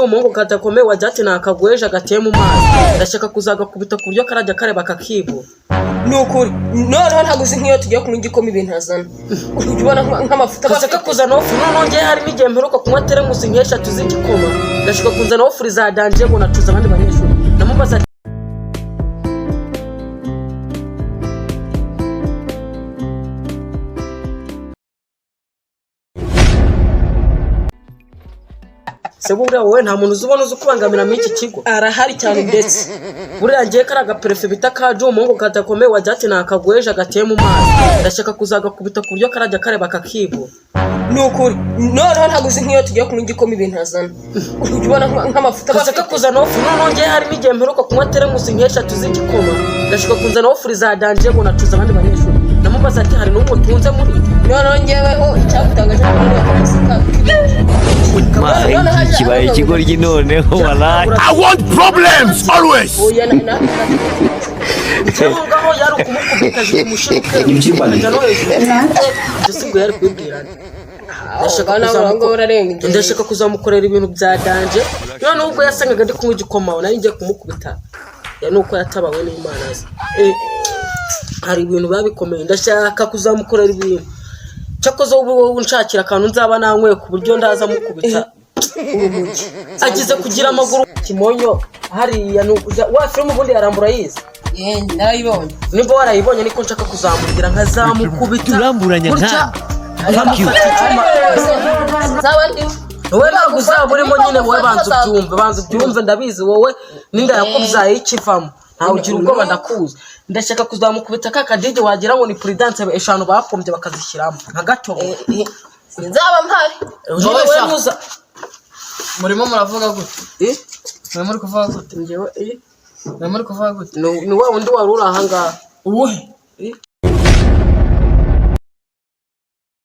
Umuhungu kadakomeye wajya ati nakagweje agateye mu mazi, ndashaka kuzagakubita ku buryo karajya kareba kakibura. Ni ukuri, noneho ntabwo uzi nk'iyo tugiye kunywa igikoma ibintu azana, ujya ubona nk'amavuta aba Kaza afite. Kakuzana ofu. Noneho ngewe hari n'igihe mperuka kunywa teremusi nk'eshatu z'igikoma, ndashaka kuzana ofuri za danger ngo nacuze abandi banyeshuri. Ndamubaza ati, se buriya wowe nta muntu uzi ubona uzi ukubangamira muri iki kigo? Arahari cyane ndetse. Buriya ngiye kari agaperefe bita kaje, umuhungu kadakomeye wajya ati nakagweje agateye mu mazi, ndashaka kuzagakubita ku buryo karajya kareba kakibura. Ni ukuri, noneho ntabwo uzi nk'iyo tugiye kunywa igikoma ibintu azana, ujya ubona nk'amavuta aba Kaza afite. Kakuzana ofu. Noneho ngewe hari n'igihe mperuka kunywa teremusi nk'eshatu z'igikoma, ndashaka kuzana ofuri za danger ngo nacuze abandi banyeshuri. Ndamubaza ati hari n'umwe utunze muri Noneho ngeweho icyagutangaje ni ukuntu akamuseka. Mayi kibaye ikigoryi noneho walayi. I want problems always. Oya, na Aho ngaho yari ukumukubita umushiruke ukajya no hejuru. Ibyo si bwo yari kubibwira nde? Ndashaka Ngaho nawe ngaho urarenga ingenzi. Ndashaka kuzamukorera ibintu bya danger. Noneho ubwo yasangaga ndi kunywa igikoma, aho nari ngiye kumukubita ya nuko yatabawe n'Imana azi. Hari ibintu biba bikomeye. Ndashaka kuzamukorera ibintu. Cyakoze ubu wowe unshakira akantu nzaba nanyweye ku buryo ndaza mukubita urumogi agize kugira amaguru kimonyo hariya. Ni ukuza wa filime ubundi yarambura yize. Yeee, narayibonye. Nimba warayibonye, niko nshaka kuzamugira nkazamukubita Turamburanya gutya. nka Fuck you. Nkamufata icyuma. Nzaba ndiwe. Wowe ntabwo uzaba urimo nyine. Wowe banza ubyumve, banza ubyumve. Ndabizi wowe n'inda yakubyaye ikivamo ntawe ugira ubwoba, ndakuzi. Ndashaka kuzamukubita ka kadege wagira ngo ni puridanse eshanu bapombye bakazishyiramo nka gatobo. Nzaba mpari. Nyine wowe ntuza. Murimo muravuga gute? Eh? Murimo muri kuvuga gute? Njyewe, eh? Murimo muri kuvuga gute? Ni wa wundi wari uri ahangaha. Uwuhe? Eh?